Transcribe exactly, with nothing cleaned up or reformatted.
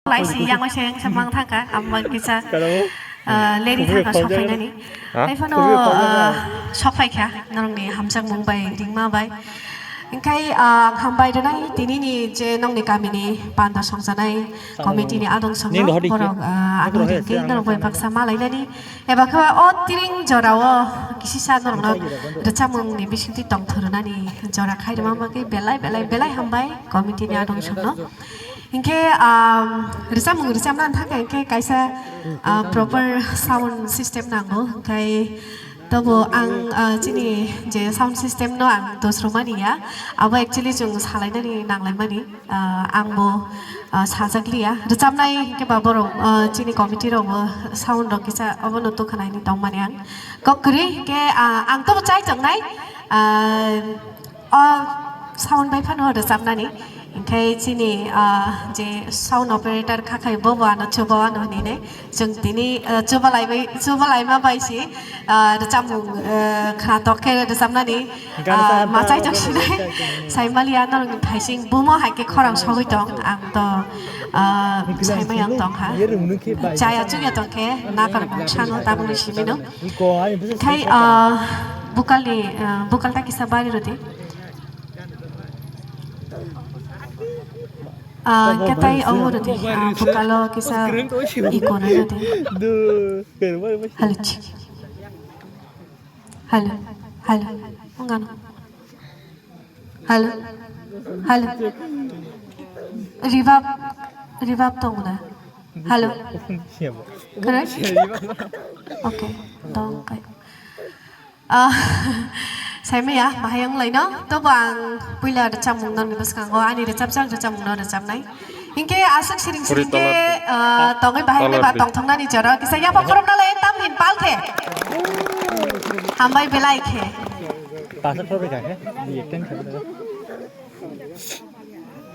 Laisi yang se yang samang thangka, amo kisa, ah, leri thangka sokphainani. Hai phano, ah, sokphaikha, norokni hamjakmung bai, ringma bai. Hingkhai, ah, ang hambai rwnai, tinini je nongni kamini panda songjanai committee ni adong songno, borok, ah, ano ringkhe norok bai baksa malainani. Eba khe o tiring jorao kisisa norokno rwchapmungni bisingtwi tongthorunani jora khairima bagwi belai, belai, belai hambai committee ni adong songno. Hinkhe, um, rwchapmung rwchapna thangkhe hinkhe kaisa, uh, proper sound system nango. Hinkhe tobo ang, uh, chini je sound system no ang dosrwmani ya, abo actually chwng salainani nanglaimani. Ah, ang bo, ah, sajak liya. Rwchapnai hinkhe ba borok, ah, chini committee rok bo sound rok kisa obono tukhanai ni tongmani ang kok kwrwi hinkhe, ah, ang tobo chai tongnai, ah, o sound bai phano rwchapnani. Hinkhe chini, ah, je sound operator kha khai bo bo ano chuba ano hinwi nai. Chwng tini, ah, chuba laibai, chuba laima bai si, ah, rwchapmung, ah, khna tok khe rwchapnani, ah, ma chai tok sinai. Saimaliya norokni phaising bumo hai khe khorang sogwi tong, ang to, ah, saimai ang tong ha. Chaya chukya tong khe nakar mung sano tabukni simi no. Khai, ah, bukalni, ah, bukal ta kisa bari rwdi. Ah, hwnkhe tai omo rwdi, ah, bukalo kisa iko rwdi. Halo, chi. Halo, halo. Wngano. Halo, halo. Ribab, ribab tongna. Halo. Correct? Okay, tong kai. Ah, saimaya, bahai wng laino. Tobo ang puila rwchapmung nokni bwskango ani rwchapjak rwchapmung no rwchapnai. Hinkhe aswk siring siring khe, ah, tongwi bahai wngwi ba tongthoknani jora kisa yapha khorokna lai tam hin pal khe. Hambai belai khe. Pastor khe, di acting khe.